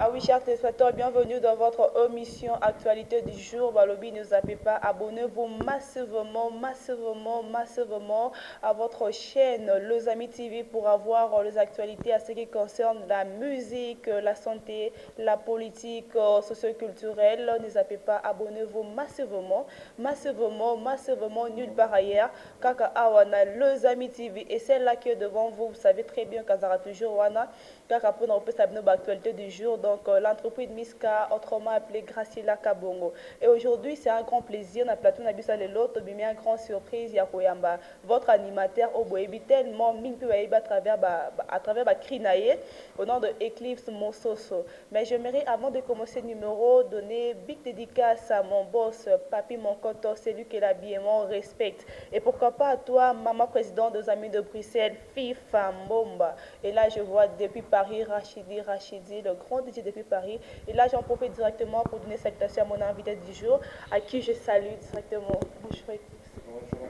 Ah oui, chers téléspectateurs, bienvenue dans votre émission Actualité du jour. Balobi, ne zappez pas, abonnez-vous massivement, massivement, massivement à votre chaîne Les Amis TV pour avoir les actualités à ce qui concerne la musique, la santé, la politique socioculturelle. Ne zappez pas, abonnez-vous massivement, massivement, massivement, nulle part ailleurs. Kaka awa na Les Amis TV. Et celle-là qui est devant vous, vous savez très bien qu'azalaka toujours wana. Kaka pour nous actualité du jour. Donc, l'entreprise Miska, autrement appelée Graciela Kabongo. Et aujourd'hui, c'est un grand plaisir. Na plateau na biso lelo, tobimi une grande surprise ya koyamba. Votre animateur oyo boyebi tellement mingi à travers ba cri na ye, au nom de Eclipse Mososo. Mais j'aimerais, avant de commencer le numéro, donner big dédicace à mon boss, Papi Monkoto, c'est lui qui l'habillement respecte. Et pourquoi pas à toi, maman présidente des Amis de Bruxelles, FIFA Mbomba. Et là, je vois depuis Paris, Rachidi, Rachidi, le grand DJ depuis Paris. Et là, j'en profite directement pour donner salutation à mon invité du jour, à qui je salue directement. Bonjour Eclipse. Bonjour.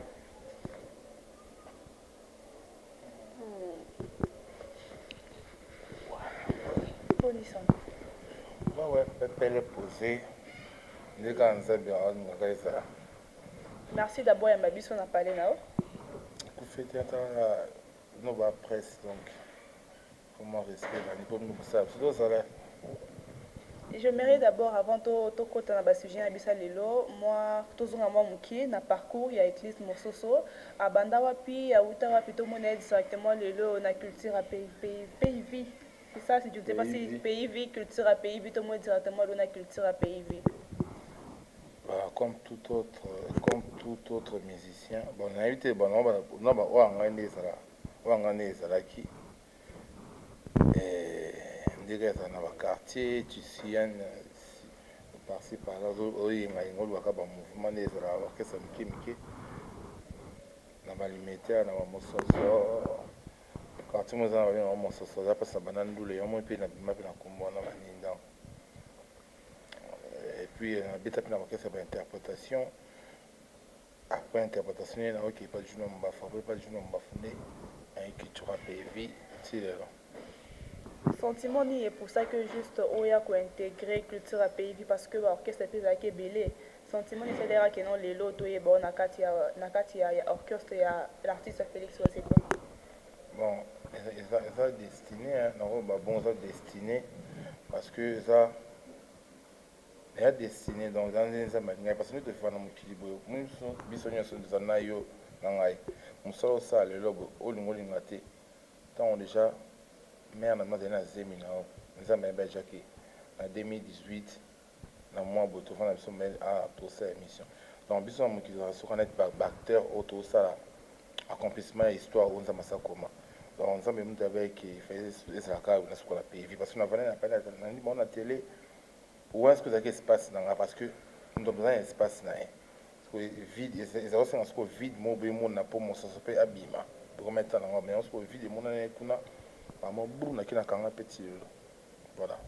Bonne santé. Ouais, pepele, posé. Nde kaka Nzambe alingaka ezala. Merci d'abord ya biso na parler na yo. Kufi ete ata no bapresse, donc vraiment respect bani mpo bino kosala biso tozala. J'aimerais d'abord, avant tokota na basujet na biso ya lelo, mwa tozonga mwa moke na parcours ya Eclipse Mososo. Abanda wapi, awuta wapi, tomona ye directement lelo na culture ya pays, pays, pays vie. C'est ça, si je ne sais pas si pays vie, culture ya pays vie, tomona directement lelo na culture ya pays vie. Bah, comme tout autre musicien, bon, nayebi te, bon, na oyo ngai nde ezala, oyo ngai nde ezalaki ndenge ezala na baquartier tusienne, par-ci par-là, oyengayenga, olobaka bamouvement nde ezala, orchestre mike mike na balimetaire na bamososo, quartier mo eza na babenga mososo, eza mpasi na banda ndule yango mpe na bima mpe na kombo wana banini. Donc et puis nabeta mpe na orchestre ya bainterprétation. Après interprétation ye naoki epa Juno Mbafu, après epa Juno Mbafu nde naye culture pays ti lelo. Sentiment nini pour ça que juste oya kointégrer culture ya pays vie? Parce que baorchestre mpe ezalaki ebele. Sentiment nini esalelaki no lelo toyeba oyo na kati ya orchestre ya l'artiste Félix Wazekwa? Bon, eza destiné nango. Bon, eza destiné parce que eza destiné. Donc eza nde Nzambe alingai, parce que nde tofifa na mokili boye, biso nyonso eza na yo na ngai. Mosala osala lelo boye, olinga olinga te, ntango déjà mare na azali na zemi na yo, Nzambe ayeba déjà ke na 2018 na mwa boye tovanda biso tosala émission. Donc biso na mokili tozala soka neti baacteur oyo tosala accomplissement ya histoire oyo Nzambe asakoma. Donc Nzambe mutu ayebaki ezalaka na suka na pays, parce que navandi nandi bango na télé wana, soki ezalaki espace na nga, parce que moto aza na espace na ye vide, ezala kosenga sikoyo vide moko boye emona mpo mososo mpe abima ekometa nango. Mais sikoyo vide emonani kuna bamo buru naki na kanga mpe ti lelo, voilà.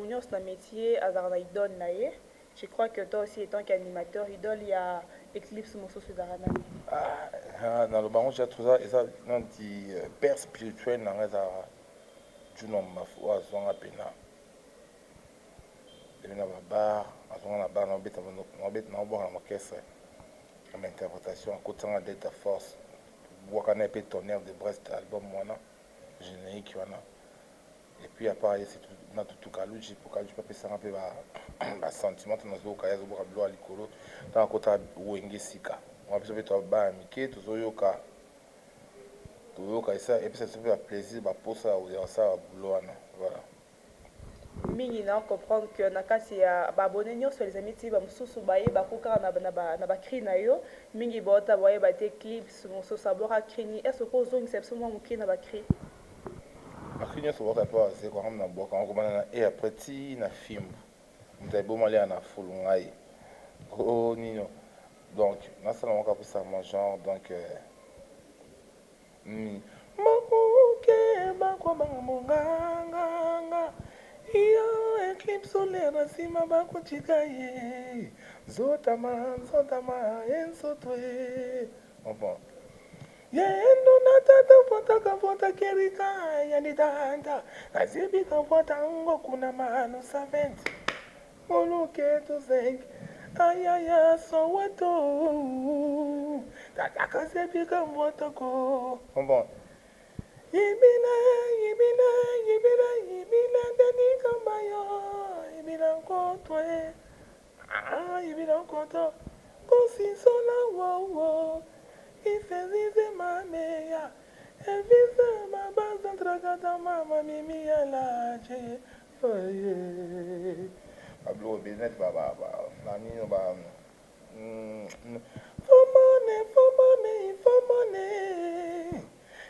Nyonso na métier azalaka na idole na ye. Je crois que toi aussi, étant qu'animateur, idole ya Eclipse mosusu ezalaka nani? Ah, naloba yango ja toza, eza nati père spirituel na nga ezalaka Juno Mbafu, oyo azwanga mpena ebi na babar, azwanga na bar, naobeta, naobwaka na orchestre na bainterprétation, akotisanga Delta Force, bwaka na ye mpe Tonnerre de Brest, album wana générique wana. Et puis à part ye, na Tutu Kaluji, po Kaluji mpe apesanga mpe basentiment to nazoyoka ye azobwaka biloko ya likolo. Ntango akota Wenge sika wana, biso mpe to bana mike tozoyoka, toyoka, epesa biso mpe baplaisir, baposa ya kosala babulo wana, voilà. Mingi na comprendre que na kati ya baabonné nyonso Les Amis ti, bamosusu bayebako kaka na bacri na yo. Mingi baota bayeba te Eclipse mosusu abwaka cri nini. Est ce que ozongisa biso mwa moke na bacri? Bacri nyonso bwaka mpe bazekwa na bwaka yango kobanda na e après ti na fimbu, moto ayeboma alia na fulu ngai o nino. Donc nasala moko apesa mo genre, donc makoke bakwabanga monganganga yo Eclipse olia na nsima bakotika ye nzotama nzotama ye nzoto ye bon. Yendo na tata mvota kamvota kerika yanditanta nazibi kamvota ngo kuna manu savent moluke tuzeng ayaya Soweto tata kazebi kamvota ko bon yibina yibina yibina yibina dani kambayo yibina nkotwe ah yibina nkoto kosisola wo ifezize mameya evise mabaza trakata mama mimi yalaje oye babiloko ebele neti banini ba fomane fomane fomane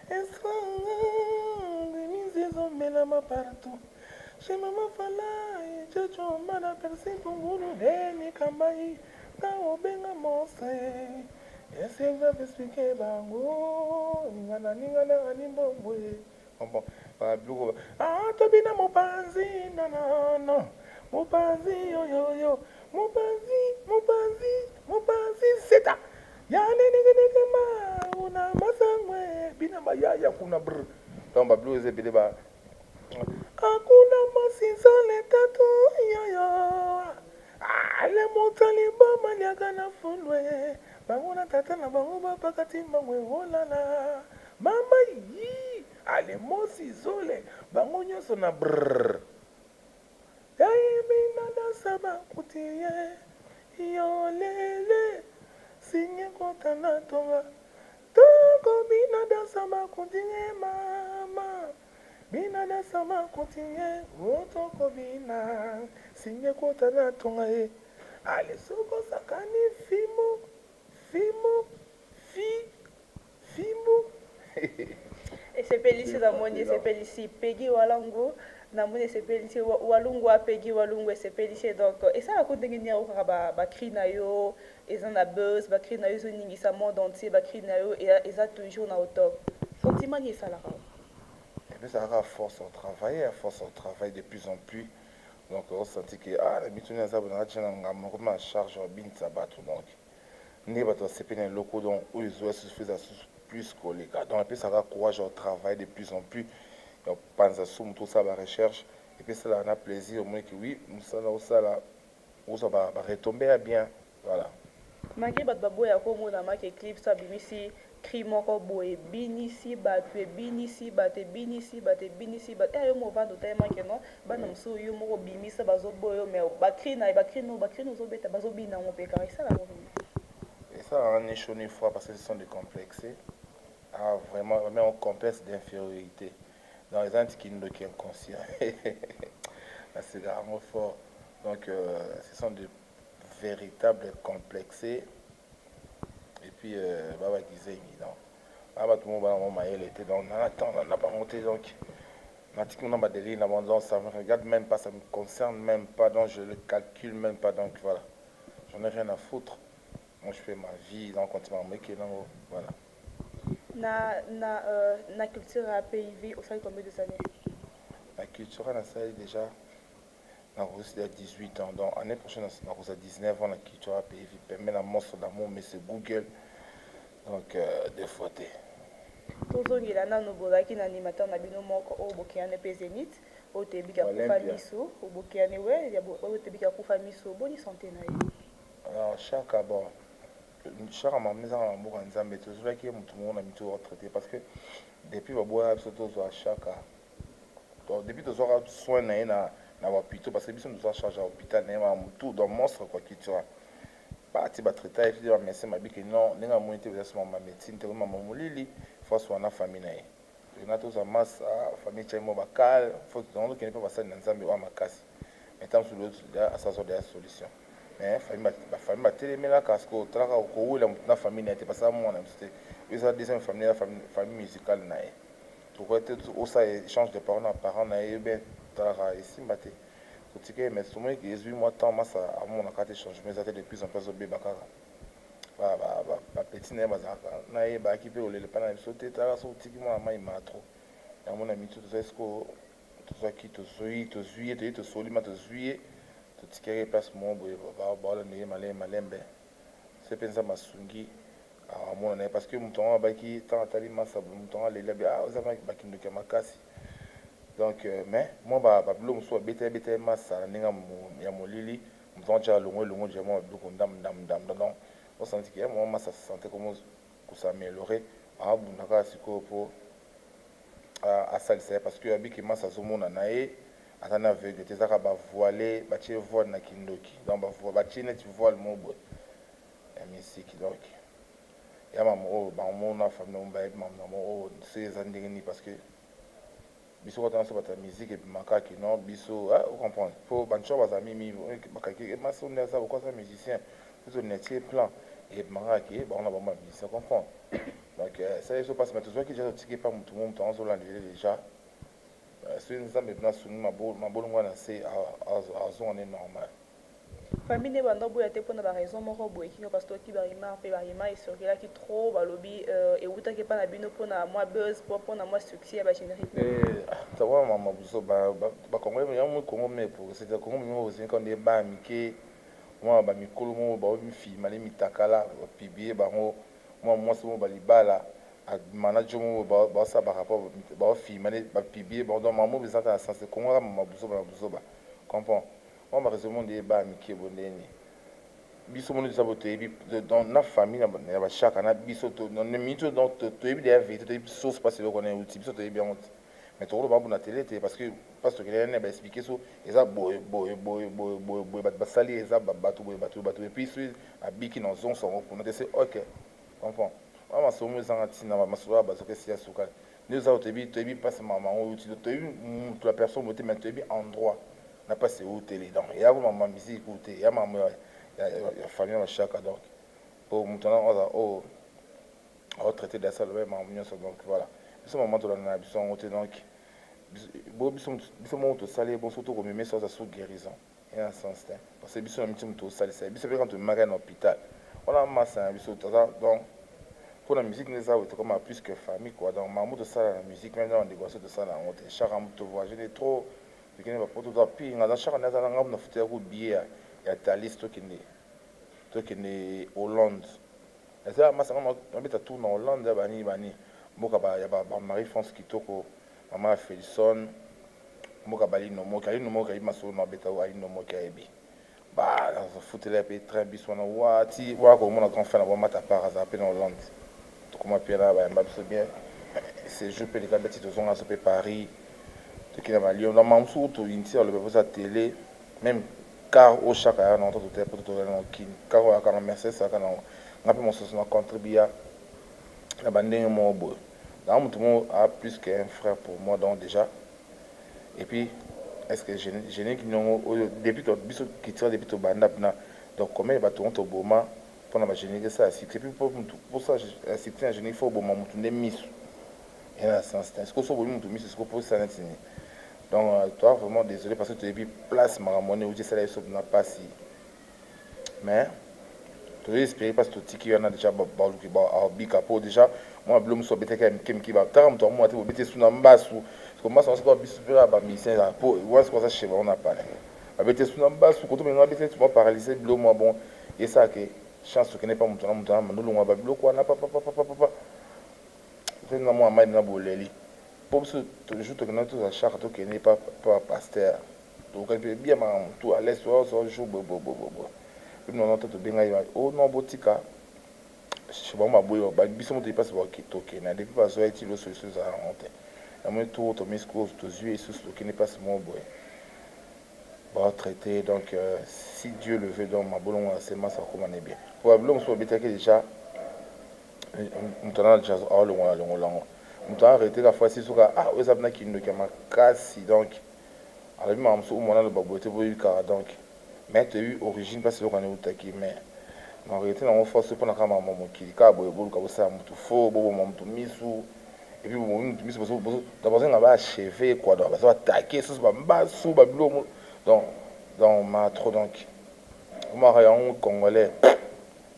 esanga minzi ezomelama partout chez mama Falai Jejo mana persi pungulu deni kambai nga obenga mose esenga expliquer bango ningana ningana animbombwe bon babiloko ah tobina mopanzi nanana mopanzi yoyoyo mopanzi mopanzi mopanzi seta yanenengenenge ma una masangwe bina bayaya kuna brr. Donc babiloko eza ebele ba akuna masinzale tatu yoyo ale motali bamaliaka na fulwe bango na tata na bango bapakati mbango eolala mama yi ale mosi zole bango nyonso na brr yayebina dansa bakuti ye yolele sinye kotana tonga tokobina dansa bakuti ye mama bina dansa bakuti ye otokobina sinye kotana tonga ye ale soko sakani fimbo fimbo fi fimbo. Esepelisi, namoni esepelisi Peggy Walangu, namoni esepelisi Walungu Peggy Walungu esepelisi. Donc esalaka ndenge nini okaka bacri na yo eza na buzz, bacri na yo ezoningisa monde entier, bacri na yo eza toujours na au top, sentiment nini esalaka? Epesaka force au travail, force au travail de plus en plus. Donc osenti ke ah na mituni aza boye, nanga tia na ngambo nakoma na charge ya binisa bato. Donc nde bato basepeli na eloko, donc oyo ezoya susu eza susu plus koleka. Donc epesaka courage au travail de plus en plus ya kopanza su motu osala barecherche, epesalaka na plaisir omoniki oui mosala osala ozwa baretombées ya bien, voilà. Malgré bato baboya komona Maki Eclipse abimisi cri moko boye, ebinisi bato, ebinisi bato, ebinisi bato, ebinisi bato, yo movanda otalemaki no bana mosusu yo moko obimisa bazoboya yo, mais bacri na bacri no bacri no ozobeta bazobina yango mpe kaka esalaka nini? Esalaka ni chaud ni froid parce que ce sont des complexés. Ah vraiment, vraiment un complexe d'infériorité. Donc eza neti kindoki inconscient, nasekaka yango fort. Donc ce sont des véritables complexés et puis babakizengi. Donc baa bato moko bana mayele te, donc nana temps na bango te. Donc natiki mona badélire na bango, donc ça me regarde même pas, ça me concerne même pas, donc je le calcule même pas. Donc voilà, j'en ai rien à foutre, moi je fais ma vie, donc continue makambo nango, voilà. Na culture ya PIV osali combien de années? Na culture nasali déjà nakosi ya 18 ans, donc année prochaine nakozwa 19 ans na culture ya PIV pembe na Monstre d'amour, mais c'est Google, donc deux fois te. Tozongela nano, bozalaki na animateur na bino moko oyo bokeyane mpe Zénith oyo toyebiki akufa miso, bokeyane we oyo toyebiki akufa miso, boni santé na ye? Alors Chaka, bon, Chaka mama ezaka na mboka Nzambe. Tozwaki ye motu moko na mitu retraité parce que depuis baboya biso tozwa Chaka, donc depuis tozwaka soin na ye na bahôpitaux parce que biso tozwa charge ya hôpital na ye maka motu, donc monstre quoi cultura bati batraita ye te. Bamédecin babiki non, ndenge amoni te eza so mama médecine te, mama molili force wana famille na ye tokenda tozwa masa famille tiai mo bakale fo tokende mpe basali na Nzambe oyo makasi. Mais ntango mosusu asazwa deya solution, mais bafamille batelemelaka parce que otalaka kowela motu na famille na ye te parce que mwana biso te, oyo eza deuxième famille, eza famille musicale na ye. Tokoki te osala échange de parole na parent na ye bien, talaka esimba te, totika ye. Mais tomoni ezwi mwa temps, masa amonaka te changement eza te, de plus en plus azobeba kaka. Bapeti na ye bazalaka na ye bayaki mpe kolela epai na biso te, talaka soki otiki mwana mai maa trop yango na mitu. Tozali sikoyo tozwaki tozwi tozwi ye toye tosoli ma tozwi ye totikaki ye place moko boye, baolanda ye malembe malembe se mpenza masungi. Amona na ye, parce que moto yango abaki, ntango atali masa boye, moto yango aleli, abi: "Ah, oza bakindoki ya makasi." Donc mais mwa babilo mosusu babeta ye, beta ye masa na ndenge ya molili. Moto yango tia alongo elongo déjà mwa babiloko ndambu ndambu ndambu. Donc osanti ke mwa masa santé komo kos'améliorer. Aabunda kaka sikoyo mpo asalisa ye, parce que abiki masa azomona na ye aza na aveugle te, ezaka bavoile, batie voile na kindoki. Donc batie neti voile mo boye ya misiki. Donc ya mama oyo bamona, famille nango bayebi mama nango oyo so eza ndenge nini, parce que biso kota nyonso bato ya musique ebimaka kino biso ocomprendre mpo banco bazala mimi bakaki masi nde aza boko aza musicien, biso netie plan ebimaka ke bango na bango bamusicien, comprendre. Donc ça biso mpasi, mais tozwaki déjà, totiki epa motu mo, moto yango azolandele déjà. Soki Nzambe mpena asungi, mabolongo wana se azonga nde normal. Famille nde banda boya te mpona baraison moko boye kingo, parce que toki barima mpe barima esorkelaki trop. Balobi ewutaki epa na bino mpona mwa buzz, mpona mwa succès ya bagénérique. Tawa mama, biso bakongolais yango, Kongo me c'est Kongo mimo ozinga nde baya mike, mwa bamikolo moko baomifilma ne mitakala, bapublier bango, mwa mwasi moko balibala manager moko baosala barapport, baofilma ne, bapublier bango. Donc mama eza ta na sens Kongo kaka mama buzoba na buzoba, comprend. Mwa baraison nde baya mike bo ndeni biso moni toza bo toyebi donc na famille ya bashaka na biso miniti. Donc toyebi deya vérité, toyebi source mpasi eloko wana euti, biso toyebi yango te, mais tokoloba mpo na télé te, parce que mpasi tokende ne baexpliquer so eza boye boye boye boye boye boye, bato basali eza bato boye, bato bato, et puis soki abiki na ozongisa yango kuna te, c'est ok, comprend. Wana masolo mo ezanga ntina, masolo ya bazoka esi ya suka nde oza. Toyebi, toyebi mpasi mama yango euti, toyebi moto la personne boye te, mais toyebi endroit na mpasi euteli. Donc eya ko mama musique te, eya mama ya famille ya bashaka. Donc po moto wana aza oyo aotraité de asala makambo nyonso. Donc voilà, biso mama tolanda na biso yango te. Donc bo biso moko tosali bon, so tokomema so aza so guérison eza na sens te, parce que biso na miti moto osalisa biso mpe quand tomemaka na hôpital wana, masa na biso toza. Donc mpona musique nde eza boye, tokoma plus que famille quoi. Donc makambo tosala na musique, même na bandeko so tosala yango te. Chaque moto tovoyage nde trop, tokende bapoto, toza pinga na chaque nde aza na ngambo na futa ya kobillet ya Thalys, tokende Hollande. Eza masa nabeta tour na Hollande ya bani bani, mboka ya bamarie France kitoko, mama ya Felison, mboka balino moki alino moki ayebi masolo na abeta alino moki ayebi bazofutela mpe train. Biso wana wati wana komona grand frère na bamata part azala mpe na Hollande. Tokoma mpe na bayamba biso bien, séjour mpe leka beti, tozonga so mpe Paris, tokende ba Lyon. Donc makambo mosuku toyinti aloba mposa télé, même car oyo chaque aya nango totala mpo totala na kini car oyo aka na Mercedes aka nango, nga mpe mosusu na contribua na bandenge moko boye. Donc moto moko a plus qu'un frère pour moi. Donc déjà, et puis est ce que générique niongo oyo depuis biso kitira, depuis tobanda mpena, donc combien bato ngo toboma mpona bagénérique esala succès? Puis mposala succès na générique, faut oboma motu nde miso, eza na sens te. Sikoyo so obomi motu miso, sikoyo mposala neti nini? Donc toi, vraiment désolé, parce que toyebi place makambo wana euti, esala biso na mpasi, mais tozo espérer parce totiki wana déjà, baluki abika mpo déjà mwa bilo mosusu babetaki ya mike mike, bataka moto amona te, bobeti esu na mbasu. Mbasu yango sikoyo, biso mpe bamusicien ezala mpo wana sikoyo aza chez bango na palais, babeti esu na mbasu koto menga babeti mwa paralyse bilo mwa bon, esalaka chance tokende mpa moto na moto na mandolongwa babiloko wana papapapapapa te na mwa mai na boleli mpo biso jour tokende tozala chaka, tokende pa pasteur, tokokani mpe bia makambo tu à l'est oyo jour boye boye boye boye mpe nono te, tobengai o non, botika bango baboyi biso moto mpasi tokende. Depuis bazwa ye ti lo solution ezala yango te. Namoni tour tomisi sikoyo, tozwi lisusu, tokende mpasi moko boye batraité. Donc si Dieu le veut, donc mabolongo ya semence akoma ne bien po babiloko mosusu babetaki déjà moto ana déjà aolongola longola yango, moto arrêté ka fois soka ah oyo eza mpena kindoki ya makasi. Donc alobi makambo mosusu omona aloba boye te, boyebikaka. Donc mais toyebi origine mpasi eloko wana eutaki, mais en réalité nango force mpona kaka makambo mokili kaka boye, boluka bosala motu fo boboma motu misu, et puis bobomi motu misu, bazenga baachevé quoi. Donc baza batake susu bambasu babiloko, donc ma trop. Donc omaka yango congolais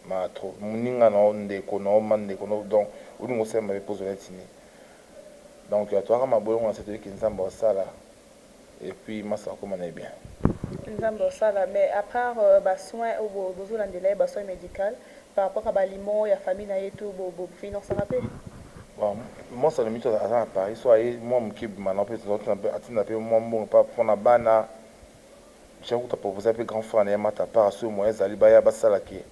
ma trop moninga na yo, ndeko na yo, ma ndeko na yo. Donc olingo osala mabe mpo ozala neti nini? Donc toyaka mabolongo na se, toyeki Nzambe osala, et puis masa akóma na ye bien. Nzambe osala. Mais à part basoin oyo bozolandela ye, basoin médical, Par rapport à baliment ya famille na ye to bofinansaka mpe? Bon, mwasi na miso aza na Paris, so aye mwa moke bima na mpe atinda mpe mwa mbongo mpona bana. Jakuta proposa mpe grand frère na ye mata part, so moyen ezali baya basalaki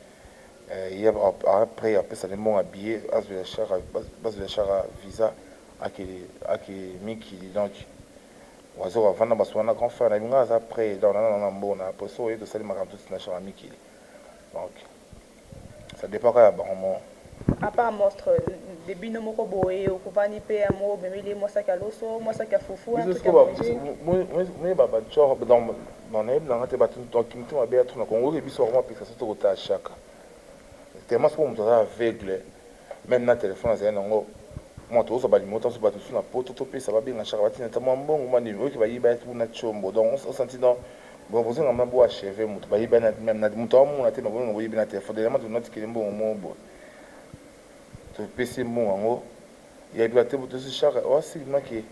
ye. Après apesani mbongo ya billet, bazwela chaka visa, ake mikili. Donc waza bavanda baso wana, grand frère na binga aza prêt. Donc nana na mbongo na après, so oye tosali makambo, totina chaka mikili. Donc ça dépend kaka ya bango mo. À part monstre de bino moko boye, okovandi mpe yango, omemeli mwasaki ya loso, mwasaki ya fufu, un truc à manger? Moyeba bacor, donc nayebi nanga te. Bato, donc motema mabe ya tuna Kongo oyo biso bakoma application tokotala chaka tellement. Soko moto aza aveugle, même na telefone azali nango, mwa tozwa banuméro tanso bato mosusu na Poto, topesa, babenga chaka, batina ta mwa mbongo, mwa nini oyoki bayiba ye kuna tiombo. Donc osanti, donc bon, bozonga ma bo achevé moto bayiba même na moto amona te, mabongo boyibi na telefone delema. Tonatikeli mbongo mo boye, topesi mbongo yango, yebika te tosi chaka oasilimaki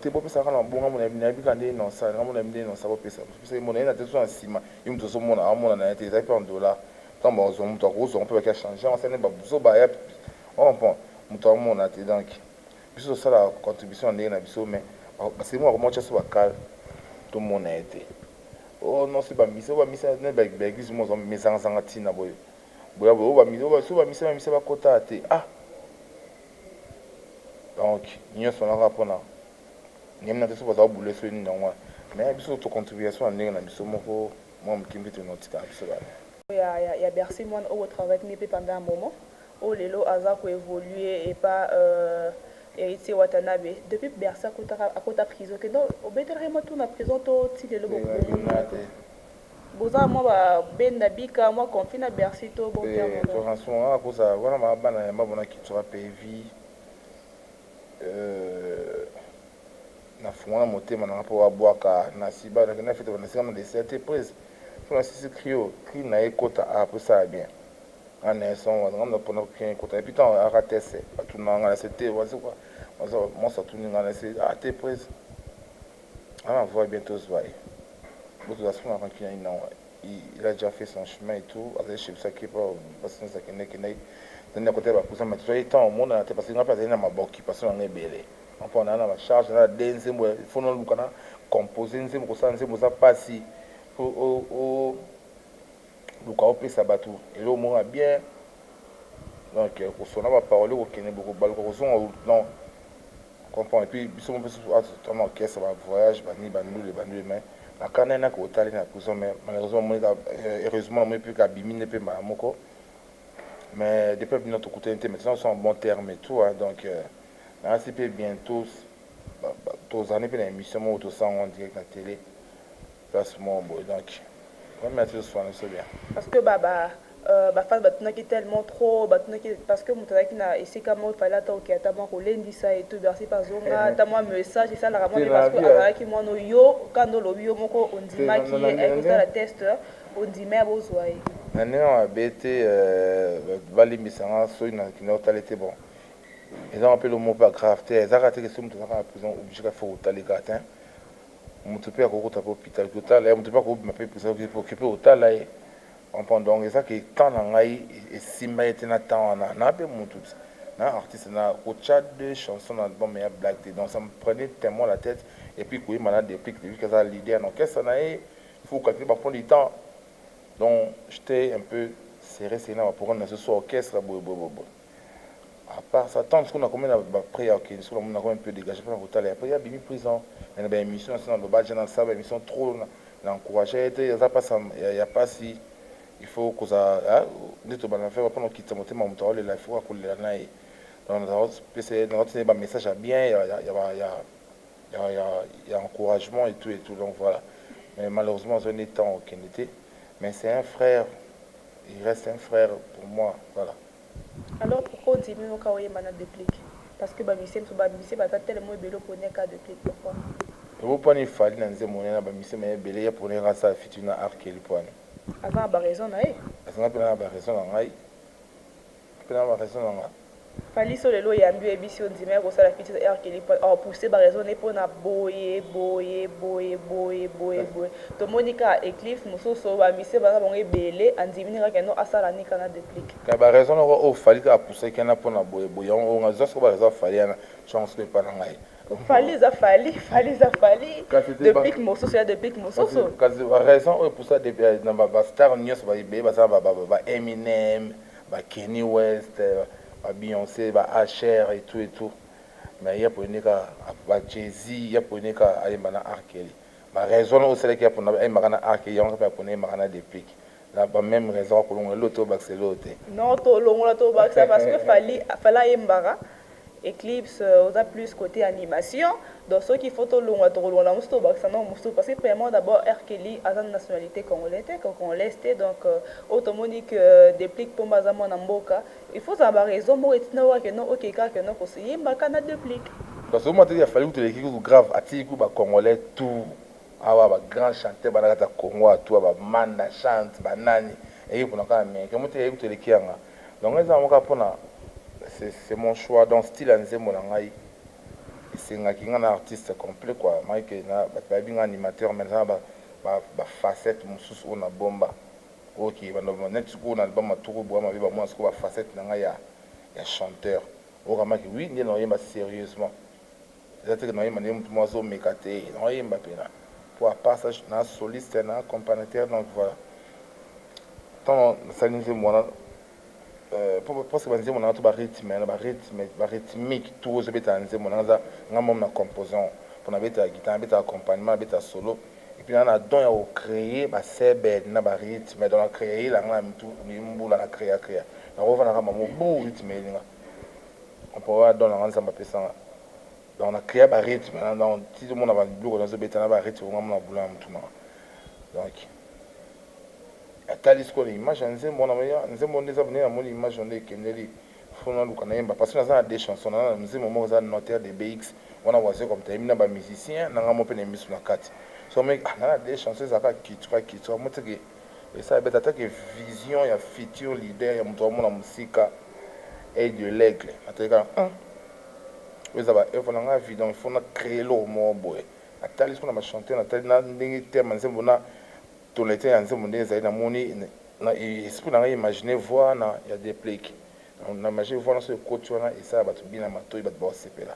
te. Bopesaka na mbongo, ngambo nayebi kaka nde nosa, ngambo nayebi nde nosa. Bopesa, topesa mbongo naye na te so na nsima ye moto azomona, amona na ye te. Ezali mpe en dollar. Ntango bazwa, moto akozwa mpe baki achange yango, asali bazoba ya comprend, moto amona te. Donc biso tosala contribution na ndenge na biso, mais baseli moko akomotya so bakale, tomona ye te. Oh non, si bamisa oyo, bamisa na baéglise mo mezangazanga ntina boye boya boye, oyo so bamisa bakota te. Ah, donc nyonso wana kaka mpona nayemi na te so baza bule so nini yango wana. Mais biso tocontribution na ndenge na biso moko, mwa moke mpe tonotika na biso bana. Ya Bercy, mwana oyo travaillaki mpe pendant un moment, oyo lelo aza koévolue epa Héritier Watanabe. Depuis Bercy akota prison, ke donc obetelaki mwa tour na prison to ti lelo? Te. Boza mwa babenda bika mwa conflit na Bercy to bon terme? Toranson akoza wana maa bana yamba bona cultura pays nafungola motema nanga mpo abwaka nasiba na fete nasika na dessert te prise so nasisi cri cri na ye kota apres sala bien nga na ye son nga na mpona cri ekota. Et puis ntango aka tese atuna nga na se te mwasi atuni nga na se ah te prise ana voix bientôt zwa ye botoza so na rancune nango. Il a déjà fait son chemin et tout, azali chez biso, ake pa basi nyonso, akende akende tandi akota bakusa. Mais tozwaki temps omonana te parce que nga mpe azali na mabaoccupation nanga ebele mpo naa na bacharge na de nzembo. Faut noluka na compose nzembo, kosala nzembo eza mpasi po luka opesa bato eloko moko ya bien. Donc kosona baparole, kokende baluka kozonga, non comprend. Et puis biso mpe tona orchestre, bavoyage banini, bandule bandule. Mais nakanda ye naki otali na prison, mais malheureusement moni, heureusement namoni mpe abimi nde mpe mbala moko. Mais depuis bino tokutani te, maintenant sont en bon terme et tout hein. Donc nayasi mpe bientôt tozali mpe na émission moko tosango en direct na télé place moko boye. Donc vraiment merci, toswana biso bien. Parce que baba bafans batunaki tellement trop, batunaki parce que moto azalaki na esika moko, efali ata oke ata mwa kolendisa et tout. Bercy mpe azonga ata mwa message esalaka mwa, parce que azalaki mwana yo kanda olobi yo moko ondimaki ye ayekosala test, ondima ya bozwa ye. Na ndenge mabe te, balimbisanga soki nakenda kotala te. Bon, eza mpe lomo mpe grave te, ezaka te ke soki moto azaka na prison, obligé ka faut kotalika te. Moto mpe akokota mpe hôpital kotala ye, moto mpe akobima mpe prison oke mpe kotala ye, comprend. Donc eza ke temps na ngai esimba ye te na temps wana na mpe motu na artiste na kotya deux chansons na album ya blague te. Donc ça me prenait tellement la tête. Et puis koyemba na Déplique, depuis kaza leader na orchestre na ye, faut calculer bafond du temps. Donc j'étais un peu serré serré na baprogramme na so orchestre boye boye boye boye. À part ça, tant soki nakomi na baprès ya okende, soki namoni nakomi un peu dégagé mpona kotala. Après ya bimi prison, mais na baémission nasi naloba ja, nasala baémission trop na encourage ye te. Eza mpasi ya mpasi, il faut kozala nde tobanda fe mpona kokitisa motema. Moto aolela, il faut akolela na ye. Donc nazotina ye bamessage ya bien, ya encouragement et tout et tout. Donc voilà, mais malheureusement azwani temps okende te. Mais c'est un frère, il reste un frère pour moi, voilà. Alors pourquoi ondimi oka oyemba na Déplique? Parce que bamisie mosusu, bamisie baza tellement ebele, oponi ka Déplique, pourquoi? Ebo mponi efali na nzembo na bamisie ma ebele ya poni asala featuring na Arkeli pwani. Aza na baraison na ye. Azanga mpe na baraison na ngai, mpe na baraison na nga. Fally so lelo oyambi, oyebisi yo ndima ya kosala feat R. Kelly, apousse baraison ne mpona boye boye boye boye boye boye. Tomoni kaka Eclipse mosusu, bamise baza bango ebele, andimi kaka no asala nika na Déplique. Ka baraison noko oyo Fally kaka apusaki wana mpona boye boye, yango oyo nga soko baraison Fally wana tiango siko epa na ngai. Fally eza Fally, Fally eza Fally. Déplique mosusu ya Déplique mosusu. Kasi baraison oyo epusa na bastar nyonso baebele baza, ba Eminem, ba Kanye West, ba Beyoncé, ba Usher et tout et tout, mais ye poni kaka ba Jay-Z, ye poni kaka ayemba na R. Kelly. Baraison oyo osalaki ya mpona ayembaka na R. Kelly, yango mpe aponi ayembaka na Déplique, na bameme raison. Akolongola elo te, obakisa elo te. Non, tolongola, tobakisa, parce que Fally, Fally ayembaka. Eclipse oza plus côté animation. Donc soki faut tolongola, tokolongola mosusu, tobakisa nango mosusu, parce que premièrement, d'abord, R. Kelly aza na nationalité congolais te, congolaise te. Donc oyo tomoni que Déplique Pomba aza mwana mboka, il faut ozala baraison moko etina oyo no oke kaka no koyembaka na Déplique. Parce que omona te, ya Fally kutu eleki kutu grave, atiki ku bacongolais tout awa, bagrand chanteur bana kati ya Congo, atu bamanda chante banani, eyeki mpona kaka américain mo te, eyeki kutu eleki yanga. Donc eza yango kaka mpona c'est mon choix. Donc style ya nzembo na ngai esengaki nga na artiste complet quoi. Mike na bato bayebi nga animateur, mais naza na bafacette mosusu oyo nabomba. Ok, neti sikoyo na album Matuku Bwa Mabe, bamona sikoyo bafacette na ngai ya chanteur okamaki. Oui, nde naoyemba sérieusement, eza teke naoyemba nde motu moko azomeka te, naoyemba mpena po à part ça na soliste, na accompagnateur. Donc voilà, ntango nasali nzembo wana, parce que banzembo nanga to barythme na barythme, barythmique, tout ozobetaka nzembo nanga eza nga momo na composant, mpo nabetaka guitare, nabetaka accompagnement, nabetaka solo, et puis naa na don ya kocréer basebel na barythme. Donc nacréer elanga na mitu mbula, na créa créa, nakovandaka mamo bu rythme elinga mpo wana don nanga Nzambe apesanga. Donc na créa barythme, donc ti tomona biloko nazobeta na barythme nga mona bula na mutu nanga. Donc atali sikoyo na image ya nzembo wana, nzembo nde eza nde namoni image nde ekendeli, faut naluka nayemba, parce que naza na deux chansons. Naza na nzembo moko eza Notaire de BX wana, waze comme tayembi na bamusicien nanga mo mpe na miso na kati. So me ah, na deux chansons ezalaka kitura kitura mo teke esala beta atake vision ya futur leader ya moto amona mosika, aide de l'aigle. Natali kaka oyo eza baœuvre na ngai vie, donc il faut na créer eloko moko boye. Natali siko na bachanteur, natali na ndenge terme ya nzembo na tonalité ya nzembo ndenge ezali, namoni na esprit na ngai, imagine voix na ya Déplique, na imagine voix nyonso ekoti wana, esala bato bien na matoi, bato baosepela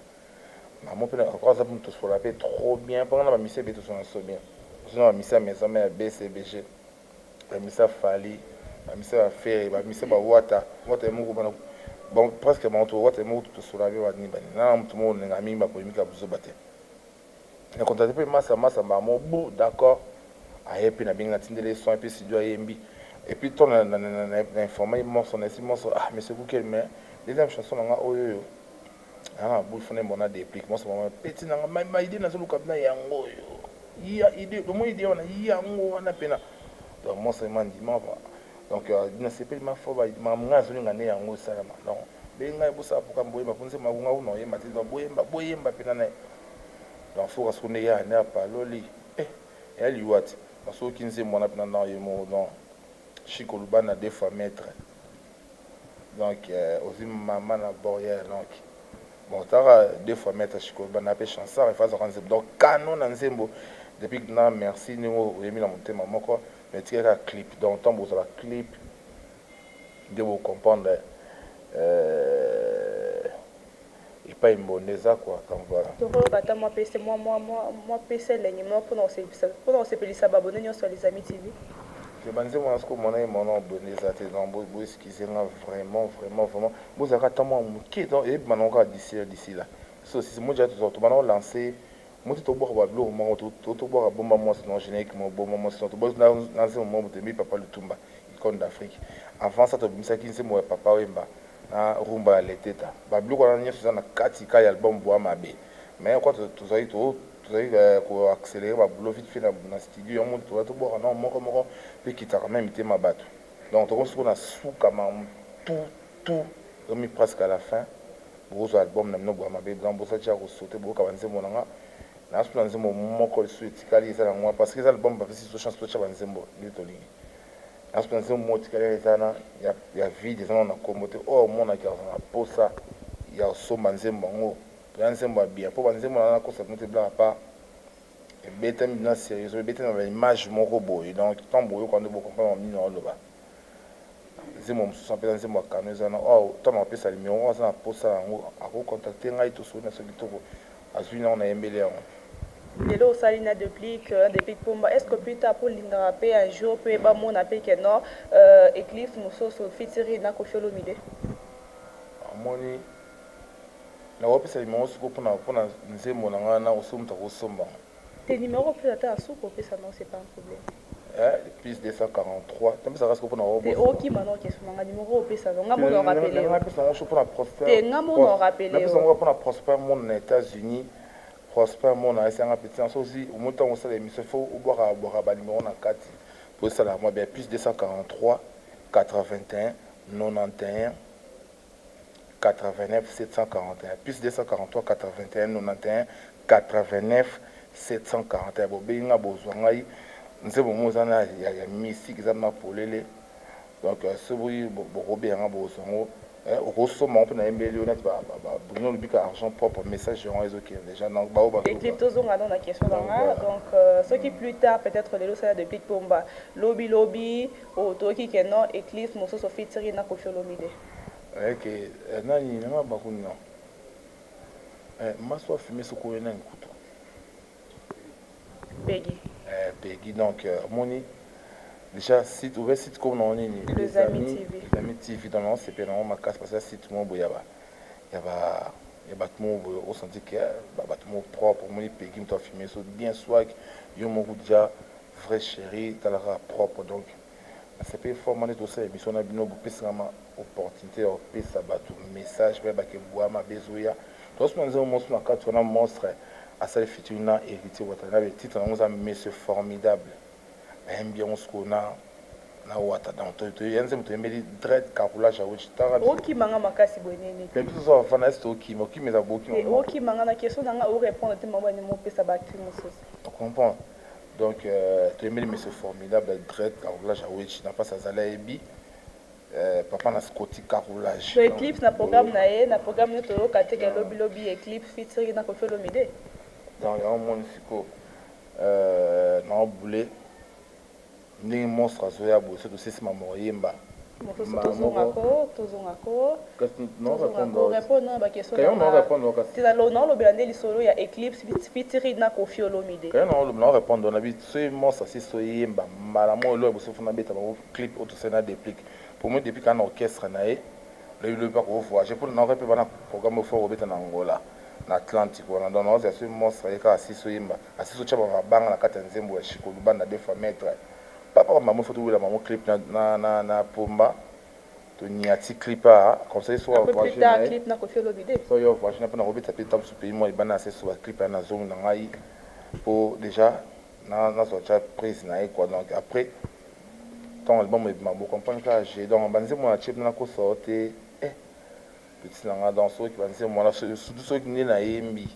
mamo mpe aza mpe tosola mpe trop bien mpo nga na bamisi ebe tosola so bien. Oso na bamisi ya maison ya BCBG, bamisi ya Fally, bamisi ya baFerre, bamisi ya bawata wata ye moko bana, bon, presque bango to wata ye moko tosola mpe banini banini na motu moko olinga mingi bapolémique ya buzoba te. Na contacte mpe masa masa mbamo bu d'accord, aye mpe nabengi, natindeli son mpe studio, ayembi. Et puis to na informe ye morceau na esi morceau. Ah, monsieur Kukel, mais deuxième chanson na nga oyo oyo anga na bul fona mbona Déplique morceau mama petit nanga ma idée nazoluka mpena yango oyo ya idée, omoni idée wana, yango wana mpena. Donc morceau ema ndima, donc nasepeli ma fo makambo ngai azolinga nde yango esalama. Donc be ngai bosala programme, boyemba mpo nzembo makonga kuna oyemba te. Donc boyemba, boyemba mpena na ye. Donc soka soko nde ya nde apaloli eya liwa te, nasoki nzembo wana mpena na ye moko. Donc Chiko Lubana, deux fois maître, donc ozwi mama na borrière. Donc bon, taka deux fois maître Chiko Lubana mpe chansard efazaka nzembo, donc kano na nzembo depuis na merci ndenge oyembi na motema moko, mais tikaka clip. Donc ntango bozala clip nde bocomprendre epai mbonde eza quoi. Donc voilà. Tokoloba ata mwa pese mwa pese elengi moko mpona kosepelisa babone nyonso ya Les Amis TV. Ke banzembo wana sikoyo mona ye mona bonde eza te. Donc boexcuse nga vraiment, vraiment, vraiment, bozalaka ata mwa moke. Donc eyebima nango kaka d'ici là. So sisi moja tobanda kolance moti, tobwaka babiloko moko, tobwaka bomba mwasi non générique mo bomba mwasi non tobwaki na nzembo moko motembi Papa Lutumba, icône d'Afrique. Avant ça tobimisaki nzembo ya Papa Wemba na rumba ya leteta. Babiloko wana nyonso eza na kati ka ya album Bwa Mabe, mais kwa tozali koaccélérer baboulot vite fait na studio, yango toza tobwaka nao moko moko mpe ekitaka na mitema bato. Donc tokomi sikoyo na suka ma tout tout, tomi presque à la fin. Bokozwa album na bino Bwa Mabe. Donc boza tia kosote, boyoka banzembo na nga naso na nzembo moko lisusu etikali eza nango, parce que eza album bapesi biso chance totya banzembo nde tolingi. Nasoki nzembo moko etikali eza na ya vide, eza nano na nkombo te. Oyo omonaki aza na posa ya kosomba nzembo yango, eza nzembo ya bien, mpo banzembo na nakosa bino te, blaka pa ebetami na sérieuse, ebetami na baimage moko boye. Donc ntango boyoka nde bocomprendre nini oloba. Nzembo mosusu mpenza, nzembo ya kano eza na oyo. Ntango apesa numéro, aza na posa yango, akocontacte ngai, tosoli na so kitoko, azwi nango, nayembeli yango. Lelo osali na Déplick, na Déplick Pomba. Est ce que plus tard mpo olingaka mpe un jour mpe bamona mpe ke non, Éclipse mosusu featuring na Koffi Olomide? Amoni, nakopesa numéro siko mpona nzembo na ngai na oso moto akosomba. Te, numéro opesa ata ya suka, opesa non, c'est pas un problème. Plus 243, tambisaka siko mpona Te, okima no question na nga. Numéro opesa no, nga mona orappeler yo. Napesa yango so mpona Prosper. Te, nga mona orappeler. Napesa yango mpona Prosper Mona na États-Unis. Prosper Mona esanga petit na soki omoni ntango osala émission, faut obwaka bwaka banuméro na kati po esalaka mwa bien. Plus 243 81 91 89 741, plus 243 81 91 89 741. Bobengi nga, bozwa ngai. Nzembo mo eza na ya mystique, eza na polele. Donc soki bokobenga, bozwa yango, okosomba ngo mpe nayembeli yo neti Bruno Lubika, argent propre. Message yango ezokende déjà, donc bao. Éclipse, tozonga no na question na nga. Donc soki plus tard peut-être lelo osala Déplick Pomba, lobi lobi otoyoki ke non, Éclipse mosusu featuring na Koffi Olomide? Ke nani nanga bakuni non, maso afume soki oyo nani kutu. Peggy. Peggy. Donc omoni déjà site ouvert, site comme nango nini? Les Amis TV. Les Amis TV. Donc nango sepela nango makasi parce que site moko boye ya bato moko boye, osenti ke bato moko propre. Omoni Peggy, moto afilme so bien, swag yo moko déjà, vrai chéri, talaka propre. Donc nasepeli fort nde tosala émission na bino, bopesaka ma opportunité ya kopesa bato message mpe bake bwa mabe ezoya. Tozosoma nzembo mosusu na kati wana, monstre asali featuring na Héritier Watanabe, titre yango eza Monsieur Formidable. Bayembi yango sikoyo na Wata. Donc ya nzembo toyembeli direct carroulage ya Wich. Okimanga makasi boye nini? Biso toza bafana ese, tokima, okima eza bokima. Okimanga na question na nga, orépondre te. Mama nini mopesa baactu mosusu? Comprendre. Donc toyembeli Monsieur Formidable direct carroulage ya Wich na mpasi azali ayebi papa na Scoti carroulage. So Éclipse na programme na ye, na programme nini toyoka te ke lobi lobi Éclipse featuring na Koffi Olomide? Donc yango moni sikoyo naobule ndenge monstre azoya boye, so tosisi mama oyemba. Mosusu, tozongako, tozongako, répondre na baquestion. Naolobela nde lisolo ya Éclipse featuring na Koffi Olomide. Nao répondre na biso, soki monstre asisi oyemba mbala moko, eloko boso fona beta bango clip oyo tosali na Déplick. Pour moi, Déplick ana orchestre na ye, lobi lobi mpa kovoyage mpo naoka mpe bana programme oyo fo kobeta na Angola, na Atlantique wana. Donc naozala soki monstre ye kaka asisi oyemba, asisi otya bamabanga na kati ya nzembo ya Chiko Lubanda, deux fois maître papa mamo, fo towela mamo clip na Pomba, toniati clip a comme ça so. Clip na Koffi Olomide. So yo voyage na mpona kobeta mpe ntango mosusu pays mwa libanda, na se so baclip ya nazongi na ngai mpo déjà nazwa tia prise na ye quoi. Donc après, ntango album ebima, bocomprendre kaka. G donc banzembo na tie mpena kosa o te, petit na nga. Donc soki banzembo wana, surtout soki nde nayembi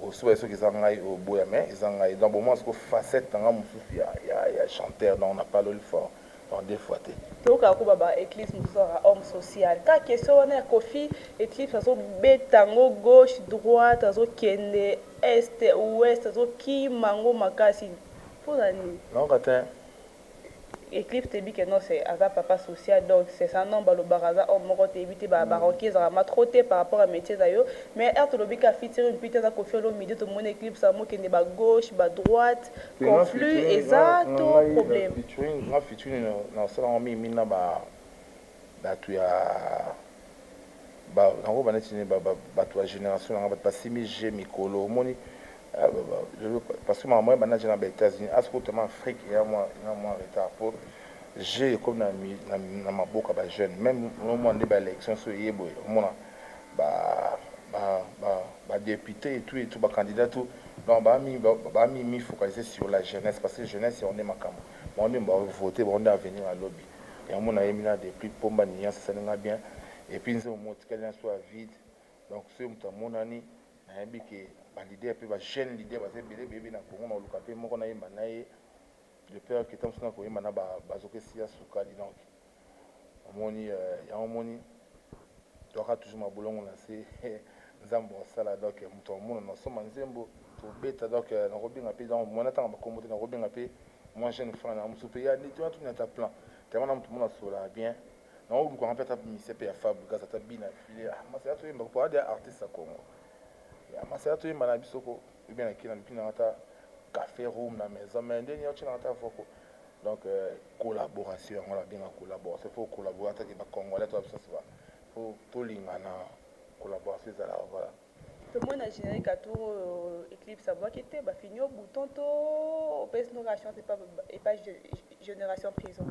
osoba, soki eza ngai oboya, mais eza ngai. Donc bomona siko facette na nga mosusu ya chanteur. Donc na parloli fort, donc deux fois te. Tokaka ko baba Éclipse mosusu azaka homme social. Kaka question wana ya Koffi, Éclipse azobeta yango gauche droite, azokende est ouest, azokima yango makasi, mpona nini? Naoka te. Éclipse, toyebi ke non, c'est aza papa social, donc c'est ça. Non, balobaka aza homme moko, toyebi te, baroki ezalaka ma trop te par rapport à métier na yo. Mais heure tolobi ka featuring mpe te aza Koffi Olomide, tomoni Éclipse amokende bagauche badroite, conflit eza to problème. Featuring nga, featuring nasalango mingi na bato ya nango baneti nini, bato ya génération nanga, bato basimi g mikolo omoni, parce que makambo oyeba naje na baÉtats-Unis asiko toma Afrique eya mwa retard po g ekomi na maboko ya bajeune. Même omona nde baélection so eye boye, omona badéputé et tout et tout, bacandidat tout. Donc bamimi focaliser sur la jeunesse, parce que jeunesse yango nde makambo, bango nde bavote, bango nde avenir ya lobi. Yango nayembi na Depuis Pomba, nuance esalinga bien. Et puis nzembo moko etikali na so ya vide. Donc soki moto amonani, nayebi ke baleader mpe bajeune leader baza ebele beyebi na Congo, na koluka mpe moko nayemba na ye. De peur que ntango mosusu na koyemba na bazoka esila sukali. Donc omoni, yango omoni toyaka toujours mabolongo na se, Nzambe osala. Donc moto amona nasomba nzembo, tobeta. Donc nakobenga mpe, donc mwana ntango bakombo te, nakobenga mpe mwa jeune frère na mosusu mpe ya neti wana, tuni ata plan tellement na moto mona asolaka bien. Nakolukanga mpe ata mise mpe ya Fabregas, ata bina file masaya, toyemba po adi artiste ya Congo ya masaya, toyemba na biso ko bien. Naki naluki nanga ata café room na maison, mais ndeni otielanga ata voko. Donc collaboration, yango nabenga collaboration. Faut collaborer atake bacongolais to biso, faut tolingana, collaboration ezalaka, voilà. Tomona générique ya tour oyo, Eclipse abwaki te, bafini yo bouton to opesi noka chance epa Génération Prison?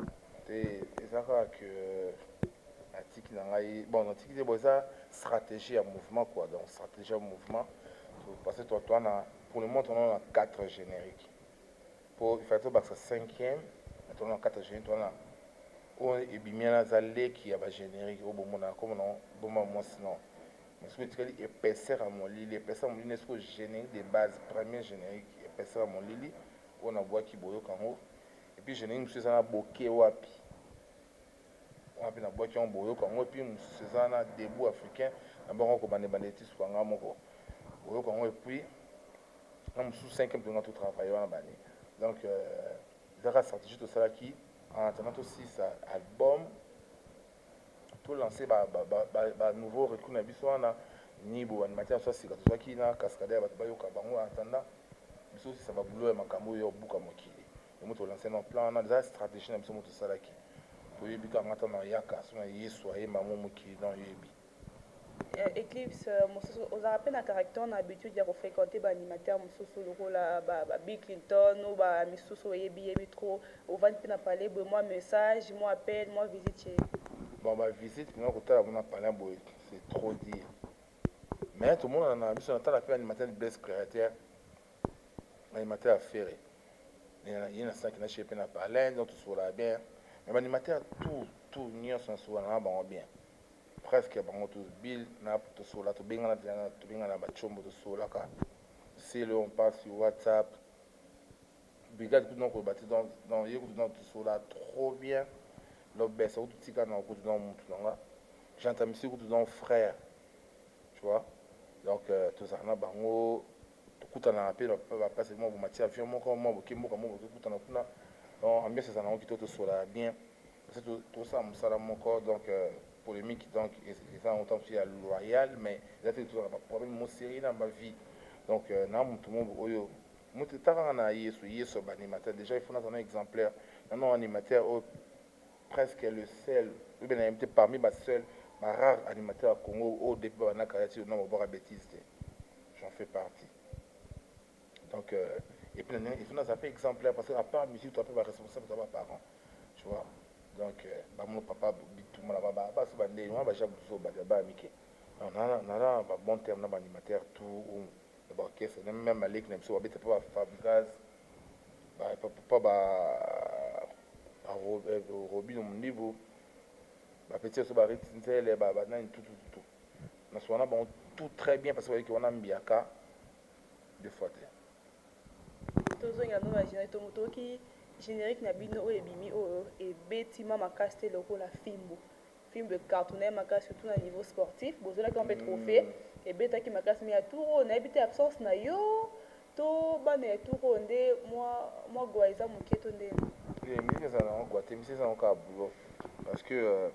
Te, eza kaka que natiki na ngai. Bon, natiki te. Bon, eza stratégie ya mouvement quoi. Donc stratégie ya mouvement, parce que toi na, pour le moment, tona na quatre génériques. Po il fallait tobakisa cinquième, mais tona na quatre génériques. Tona oyo ebimi wana, aza leki ya bagénérique oyo bomona komona boma mwasi. Non, mais soki etikali épaisseur ya molili, épaisseur ya molili, soki générique de base, premier générique, épaisseur ya molili oyo nabwaki, boyoka yango. Et puis générique mosusu eza na boke wapi wana mpe nabwaki yango, boyoka yango. Et puis mosusu eza na debout africain, nabwaki yango kobanda ebanda eti suka nga moko, boyoka yango. Et puis na mosusu cinquième, tonga totravaille wana bani. Donc ezaka stratégie tosalaki en attendant tosisa album, tolancer banouveau recrue na biso wana, ni bo animateur so sika tozwaki na cascade ya bato bayoka bango, en attendant biso osisa babulo ya makambo oyo obuka mokili. Yango tolancer na plan wana, eza stratégie na biso mo tosalaki. Toyebi kaka ata na yaka so na Yesu ayemba mo mokili, donc yoyebi. Eclipse mosusu ozalaka mpe na caractère na habitude ya kofréquenter baanimateur mosusu lokola ba Bill Clinton o bamisusu oyebi yebi trop, ovandi mpe na palais boye, mwa message, mwa appel, mwa visite chez? Bon, bavisite mpena kotala mona palais boye, c'est trop dire, mais tomonana na biso. Natala mpe animateur Blaise Créateur, animateur affaire ye nasalaki na chez mpe na palais, donc tosolaka bien. Mais baanimateur tout tout nyonso nasolaka na bango bien, presque bango tous. Bill na tosola, tobengana, tobengana bachombo, tosolaka sele, on passe sur WhatsApp. Brigade kutu nakoloba te, donc ye kutu donc tosola trop bien. Lobesa kutu tika na kutu donc mutu na nga gentamisi kutu donc frère, tu vois. Donc tozala na bango, tokutanaka mpe baplace moko, bomati avion moko, mwa boke mboka moko, bokekutana kuna. Donc ambiance ezala nango kitoko, tosolaka bien parce que tosala mosala moko. Donc polémique, donc eza yango ntango mosusu ya loyal, mais eza te tozala baproblème mo série na bavie. Donc na motu mo oyo moto etakaka na Yesu, Yesu baanimateur déjà, il faut nazala na exemplaire nano animateur oyo presque le seul oyo be nayebi te, parmi baseul, barare animateur ya Congo oyo depuis babandaka ya ti na mobwaka bêtise te, j'en fais partie. Donc et puis il faut nazala mpe exemplaire parce que à part musique, toa mpe baresponsable, toa baparent, tu vois. Donc bamona papa bituma na baso bandeni wana baja buso bato ya baya mike. Naza na babon terme na baanimateur tout na baorchestre, même aleki na biso babeta mpe bafabricas, papa ba Robino Mondibu, bapeti biso bariti nzele, banani, tutututu, nasoka na bango tout très bien parce que bayeki wana mbiaka deux fois te. Tozongela no na générique. Toyoki générique na bino oyo ebimi, oyo ebetima makasi te lokola fimbo. Fimbo ecartonné makasi, surtout na niveau sportif, bozolaki mpe trophée, ebetaki makasi. Mais ya tour oyo, nayebi te absence na yo to bana ya tour oyo nde mwa gwa eza moke to nde? Musique ezala nango gwa te, musique eza nango kaka boulot parce que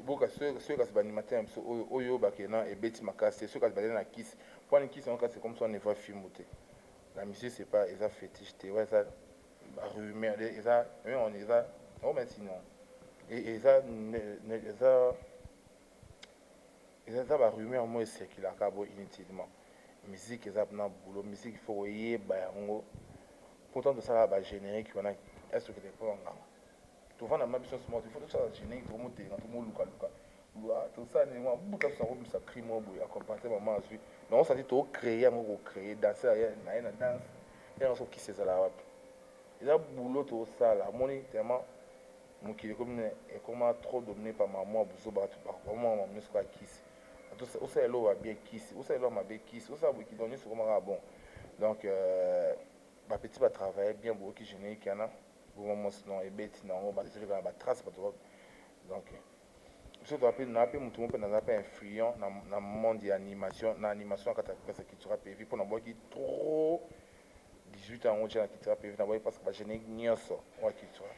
boka soki kasi baanimateur na biso oyo bakenda ebeti makasi te, soki kasi bazali na kisi mpona kisi yango, kasi comme so on voit fimbo te. La musique, c'est pas, eza fétiche te, wa eza rumeur, eza eza yango. Mais sinon eza barumeur mo ecirculaka bo inutilement. Musique eza na boulot, musique il faut koyeba yango. Pourtant tosalaka bagénérique wana, est ce que mpo nganga tovanda ma biso nyonso, il faut tosala générique, tokomotenga, tomolukaluka, tosala nini, mwa buta tosa kobimisa cri moko boye, accompagner mama azwi. Donc osati tocréer yango, kocréer danse na ye na danse ye nyonso. Kisi ezala wapi? Eza boulot tosala. Amoni tellement mokili ekomi, ekoma trop dominé par mama buzo, bato bamama nyonso kaka kisi. Osala eloko ya bien, kisi, osala eloko mabe, kisi, osala boye, donc nyonso ekomaka bon. Donc Bapetits batravaille bien, boyoki générique wana, bongo mwasi non ebeti nango, bato ezoleka na batrace bato. Donc biso toza mpe na mpe motu mo mpe naza mpe influent na monde ya animation, na animation ya kati ya place ya Cultura PV, mpo nabwaki trop 18 yango tia na Cultura PV. Nabwaki parce que bagénérique nyonso oyo ya Cultura,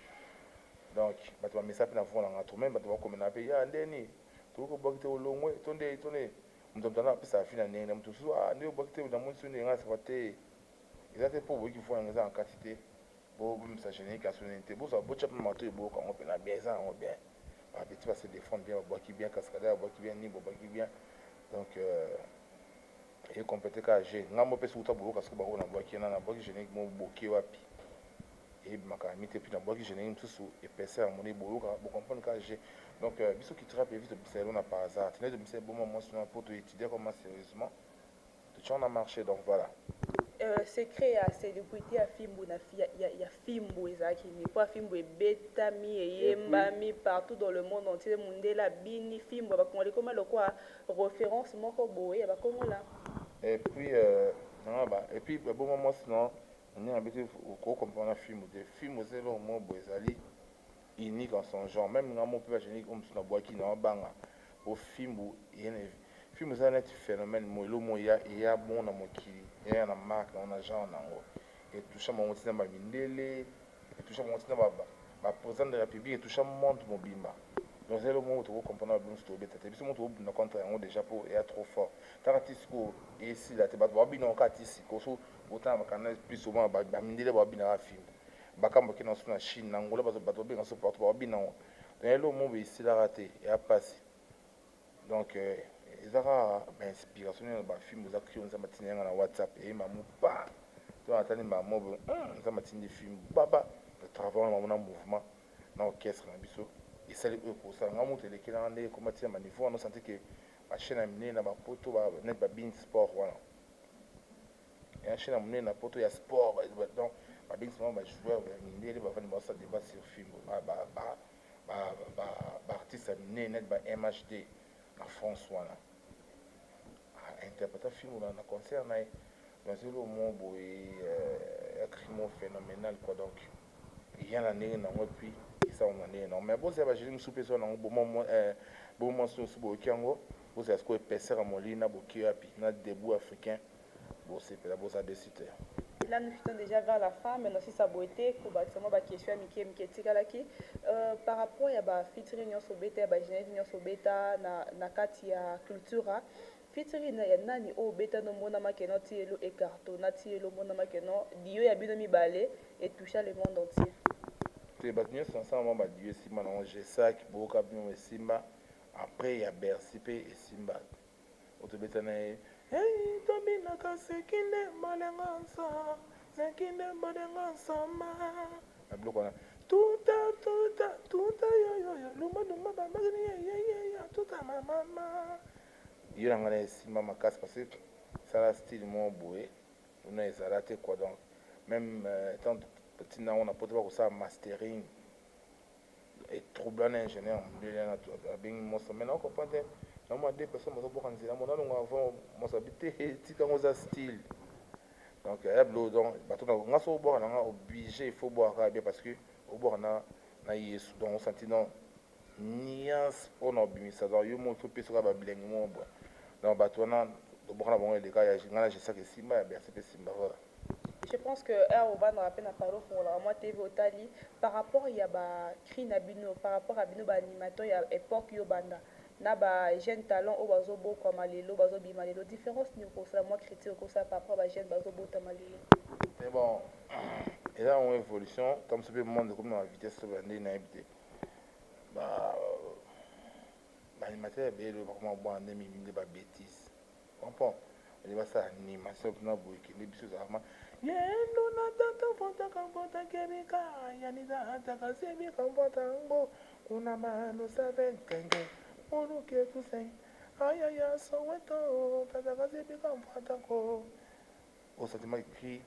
donc bato bamesa mpe na voix nanga trop. Même bato bakomena mpe ya ndeni tokoki kobwaki te, olongwe to nde to nde moto ana apesaka fi na ndenge na moto mosusu. Ah, nde obwaki te, namoni so nde nga sava te, eza te mpo boyoki voix nanga eza na kati te. Bomisa générique ya sonene te, bozwa botya mpe mato eboyoka yango mpena bien, eza yango bien. Bapetits base défendre bien, babwaki bien, cascadeur babwaki bien, nini babwaki bien. Donc ecompléter kaka g ngambo mpe soki uta boyoka soki bango nabwaki na nabwaki générique mo boke wapi eyebimaka mi te, puis nabwaki générique mosusu épaisseur ya moni boyoka, bocomprendre kaka g. Donc biso Cultura PV tobimisa elo na par hasard tene, tobimisa eboma mwasi wana mpo toétudier comment sérieusement totia na marché. Donc voilà. Secret ya célébrité ya fimbu na ya fimbu ezalaki nini? Mpo ya fimbu ebetami, eyembami partout dans le monde entier, mundele abini fimbu ya bakongoli, ekoma lokwa référence moko boye ya bakongola. Et puis nanga ba et puis baboma mwasi no ndenge abeti, okocomprendre na fimbu te. Fimbu eza eloko moko boye, ezali unique en son genre. Même nga mo mpe bagénérique oyo mosusu nabwaki na mabanga po fimbu eyene. Fimbu eza neti phénomène mo elo mo eya eya bon na mokili, eya na marque nango, na genre nango, etoucha bango ntina bamindele, etoucha bango ntina baprésident de la République, etoucha monde mobimba. Donc eza eloko moko tokocomprendre na biso, tobeta te. Biso mo tokobunda contre yango déjà mpo eya trop fort. Taka ti sikoyo esila te, bato babinaka kaka ti sikoyo. So botala bakanda plus souvent, bamindele babinaka fimbu, bakambo okenda so na Chine, na Angola, bato babenga so partout babina yango. Donc eloko moko boye esilaka te, eya mpasi. Donc eza kaka bainspiration nini, bafilm eza cri Nzambe atindi yanga na WhatsApp, eyemba mo pa to natali mbala mo boye, Nzambe atindi film baba travail wana bango na mouvement na orchestre na biso esali oyo kosala nga moto elekelanga ndenge ekoma tina baniveau wana. Osanti ke bachaîne ya minene na bapoto neti babeIN Sport wana, ya chaîne ya monene na poto ya sport, donc babengisi bango bajoueur ya mindele, bavandi basala débat sur film, baartiste ya minene neti ba MHD na France wana interpréta film na concert na ye. Donc eza eloko moko boye ya cri moko phénoménal quoi. Donc eya na ndenge nango, et puis esalama na ndenge nango. Mais bozala bagénie mosusu mpe eza nango bomo mwasi mosusu, boyoki yango, bozala sikoyo épaisseur ya molili na boki wapi na debout africain, bosepela, bozala déçus te. Là, nous sommes déjà vers la fin, mais aussi ça beauté, kobakisa mwa baquestion ya mike mike etikalaki par rapport ya bafeaturing nyonso obeta, ya bagénérique nyonso obeta na kati ya Cultura. Featuring ya nani oyo obeta nomonama keno ti elo ecarton, ti elo omonama keno duo ya bino mibale etoucha le monde entier? Te, bato nyonso ensemble mwa baduo esimba nango. Gesak boyoka bino esimba, après ya Bercy mpe esimba oyo tobeta na ye. Hey, tobinaka sekinde malenga nsa sekinde malenga nsama na biloko wana, tuta tuta tuta yoyoyo lumba lumba bambakini yeyeyeya tuta mamama yo na ngai na esimba makasi parce que esala style moko boye una ezala te quoi. Donc même tant ntina yango na poto bakosala mastering, etroubla na ingénieur mondele wana abengi moso, mais naocomprendre te namona deux personnes bazoboka nzela mo nalongo avant moso abi te, tika yango eza style. Donc ya bilo, donc bato nga so obwaka na nga obligé, il faut obwaka kaka bien parce que obwaka na Yesu. Donc osenti non nuance mpona obimisa, donc yo mo il faut pesa kaka babilenge moko boye. Donc bato wana tobwaka na bango eleka ya nga na Gesak esimba, ya Bercy mpe esimba, voilà. Je pense que heure ovandaka mpe na palo, ofungolaka mwa TV, otali par rapport ya bacri na bino, par rapport ya bino baanimateur ya époque yo banda na bajeune talent oyo bazobokwama lelo, bazobima lelo, différence nini okosala, mwa critique okosala par rapport ya bajeune bazobotama lelo? Mais bon, eza yango évolution ta mosu mpe monde ekomi na bavitesse to bandenge nayebi te. Baanimateur ebele bakoma bwana nde mingi nde babétise comprend ele basala animation mpona boye kende. Biso ezalaka yendo na tata votaka votakerika yanisa ataka sebika votango kuna mano savenkenge moluke tuseng ayaya Soweto tataka sebika mvatako osentiment écrit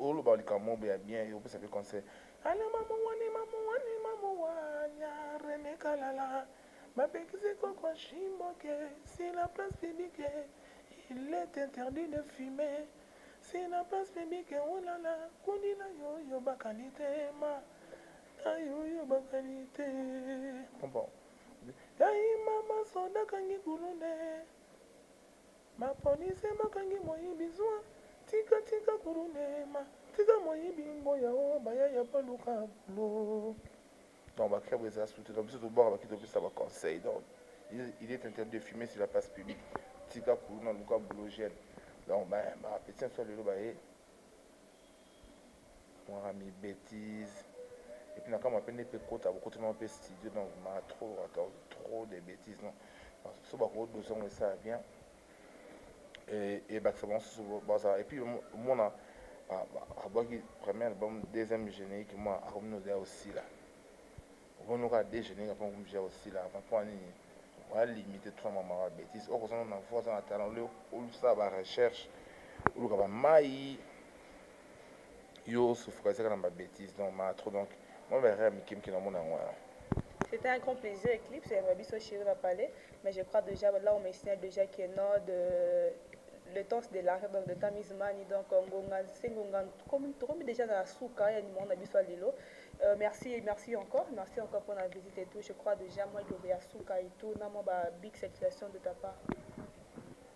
oloba likambo moko ya bien, opesa mpe conseil ale mamu wani mamu wani mamu wanya Rene Kalala mapekisi koko shimboke. Si la place publique, il est interdit de fumer. Si na place publique olala kundi na yo yo bakani te ma na yo yo bakani te comprends yayi mama soda kangi kulune ma police makangi moyibi zwa tika tika kulune ma tika moyibi mboya o bayaya baluka bulo. Donc ba crève eza sous donc biso tobwaka baki topesa ba conseil. Donc il est interdit de fumer sur la place publique, tika kuluna, luka boulot jeune. Donc ba petit mosusu lelo baye mwaka mi bêtise et puis na kama mpe nde mpe kota bokoti na mpe studio. Donc ma trop trop de bêtises, non, so bakodose yango esala bien ebakisa bango susu bazala. Et puis omona abwaki premier album, deuxième générique, mwa akomi noza osila, omoni kaka deux générique, après okomi déjà osila avant. Mpo nini? Oya limité trop na mamaka bêtise oyo kozanga na voix, aza na talent. Ole olusala ba recherche, oluka bamai, yo osufukasi kaka na ba bêtise. Donc ma trop, donc moi ba erreur mike mike namona yango wana. C'était un grand plaisir, Eclipse, et Mabiso Chéri va parler. Mais je crois déjà, là, on me signale déjà qu'il y a de le temps de l'arrêt, donc de temps mani, donc ngonga, ngonga, comme déjà dans la souka, il y a une monde à lelo. Merci, merci encore pour la visite et tout. Je crois déjà, moi, il y a souka et tout, non, moi, bah, big satisfaction de ta part.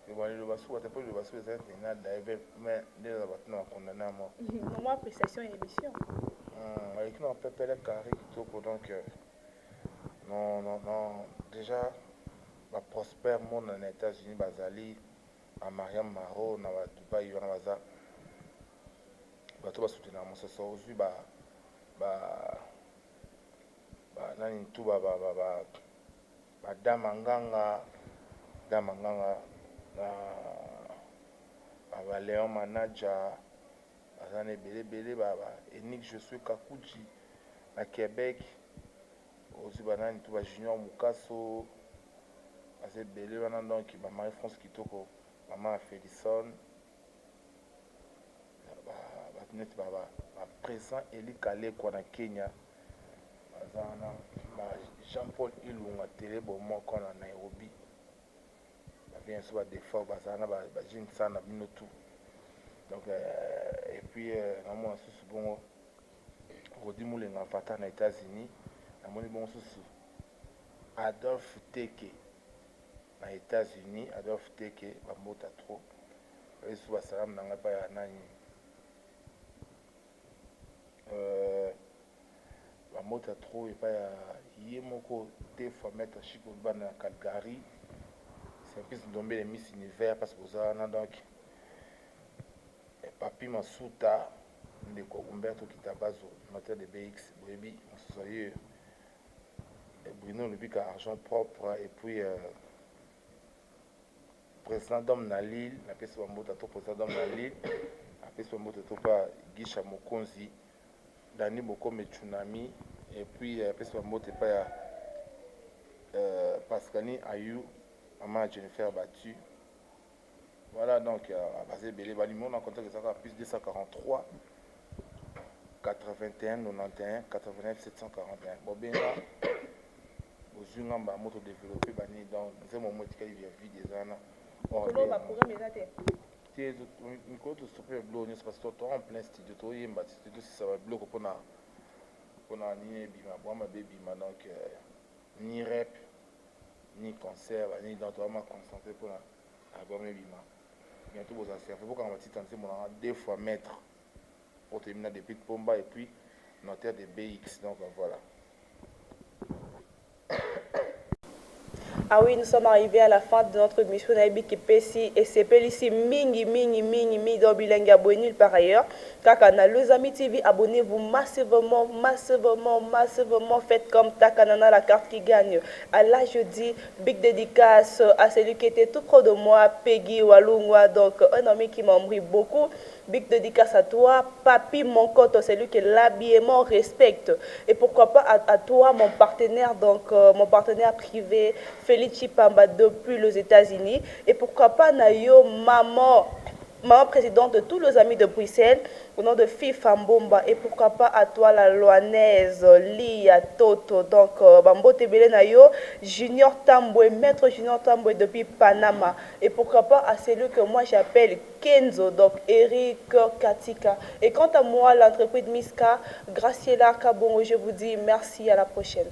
Bon, liloba suka te, mpo liloba suka eza ntina mais nde eza bato na bakondana moko. Non, moi, appréciation et émission. Aleki na pepele carré kitoko. Donc non, non, non, déjà baprosper monde na États-Unis bazali, bamariam maro na badubai wana, baza bato basoutenaka mososo. Ozwi ba nani tu, badama nganga, dama nganga na baleon manager, baza na ebele ebele, ba Enik Josue Kakuji na Québec. Ozwi banani tu, bajunior Mokaso, baza ebele wana. Donc bamarie France kitoko, mama ya Félison, bato neti baprésident Eli Kalekwa na Kenya baza wana, ba Jean Paul Ilunga Telebo moko na Nairobi, bavient so badefort, baza wana, bajeune sa na bino tout. Donc et puis namona susu bongo Rodi Mulenga Vata na États-Unis, namoni bongo susu Adolphe Teke na États-Unis, Adolphe Teke, bambota trop esu, basalamu na ngai mpa ya nani, bambota trop epai ya ye moko te fois maître Chiko bana na Calgary, Simplice Ndombele, Miss Univers, parce que oza wana. Donc Papi Masuta, ndeko Umberto Kitabazo, notaire de BX, boyebi mosusu aye, Bruno Lubika, argent propre, et puis président d'homme na Lille, napesi bambota to président d'homme na Lille, apesi bambote to mpa Gisha Mokonzi, Dani Bokome Tsunami, et puis apesi bambote epai ya Pascani Ayu, mama ya Jennifer Batu. Voilà, donc baza ebele. Banimero na contact ezaka plus 243 81 91 89 741. Bobenga, bozwi ngamba ya moto, développe bani. Donc nzembo mo etikali via vide eza wana. Koloba programme eza te. Te, mikolo tostope biloko nyonso parce que to en plein studio, toyemba ti tosisa babiloko mpona nini ebima, bwama mabe ebima. Donc ni rep ni concert banini, donc toama concentré mpona album ebima bientôt. Bozala serve, bokanga batita nzembo nanga deux fois maître po toyebi na depuis Pomba et puis notaire de BX. Donc voilà. Ah oui, nous sommes arrivés à la fin de notre émission. Nayebi kipesi et sepelisi mingi mingi mingi mingi dans bilingue abonné par ailleurs. Kaka na Les Amis TV, abonnez-vous massivement, massivement, massivement. Faites comme Takanana, la carte qui gagne. À là, je dis big dédicace à celui qui était tout près de moi, Peggy Walungwa, donc un ami qui m'embrouille beaucoup. Big dédicace à toi, Papi Monkoto, c'est lui qui l'habillement respecte. Et pourquoi pas à toi, mon partenaire, donc mon partenaire privé, Félix Pamba depuis les États-Unis. Et pourquoi pas Nayo, maman. Maman présidente de tous nos amis de Bruxelles, au nom de FIFA Mbomba, et pourquoi pas à toi la Loanaise, Lia Toto, donc Bambote ebele na yo, Junior Tambwe, Maître Junior Tambwe depuis Panama, et pourquoi pas à celui que moi j'appelle Kenzo, donc Eric Katika. Et quant à moi, l'entreprise Miska, Graciela Kabongo, je vous dis merci, à la prochaine.